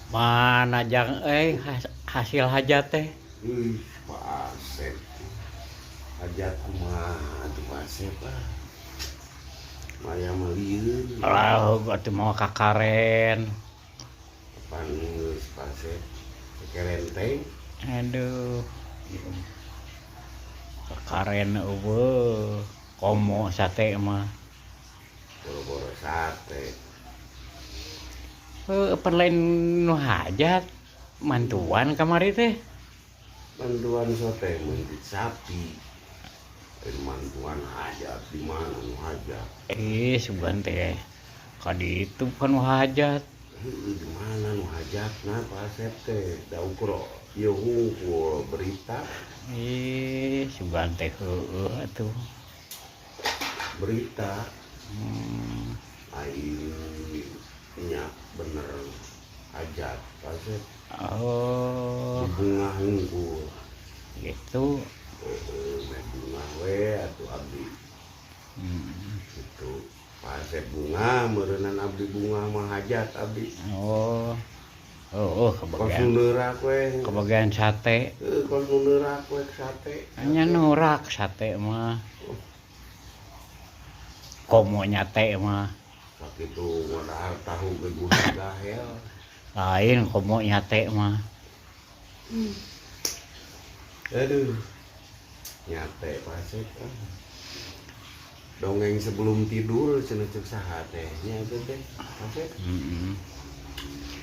Mana jang euy hasil hajat teh? Ih, Pak Asep. Hajat kumaha atuh, Pak Asep, ah. Maya mah lieur. Lah, atuh mau kakaren. Kapan geus, Pak Asep? Kekerenteng. Aduh. Kakaren euweuh. Komo sate mah. Boro-boro sate. Heuh, pan lain nu hajat. Mantuan kamari teh. Mantuan sote mencit sapi. Lain mantuan hajat, di mana nu hajat? Eh, sugan teh. Kaditu kan nu hajat. Heueuh, di mana nu hajatna, Pak Asep teh? Da ukur ieu hungkul berita. Ih, sugan teh heueuh atuh. Berita. Aing nya bener hajat, Pak Asep. Oh, Bunga hungkul. Gitu. Heeh, meh bungah we atuh abdi. Gitu. Pak Asep bungah, meureunan abdi bungah mah hajat abdi. Oh. Oh, Kos kebagian. Nu neurak we. Kebagian sate. Heuh, kos nu neurak we sate. Nya nurak sate mah. Komo nyate mah. Sakitu ngadahar tahu ge gula gahel. Lain komo nyate mah. Aduh. Nyate, Pak Asep, ah. Dongeng sebelum tidur cenah cek saha teh nya eta teh, Pak Asep.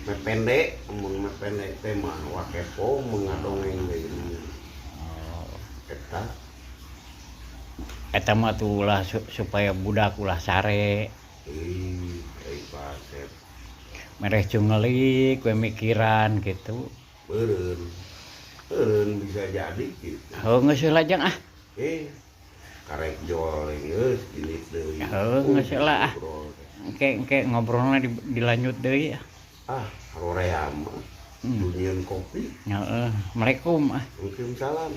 Meh pendek, mun meh pendek teh mah wakepo mengadongeng deui. Oh. Eta. Eta mah tuh ulah supaya budak ulah sare. Ih, ai Pak Asep. Mereh cungelik we mikiran gitu. Beureun. Beureun bisa jadi gitu. Heuh, geus heula, Jang, ah. Eh, karek jol geus gini deui. Heuh, geus heula ah. Ngobrol teh. Engke engke ngobrolna dilanjut deui ah. Ah, haroream mah. Dunyieun kopi. Heeh, Assalamualaikum ah. Waalaikumsalam.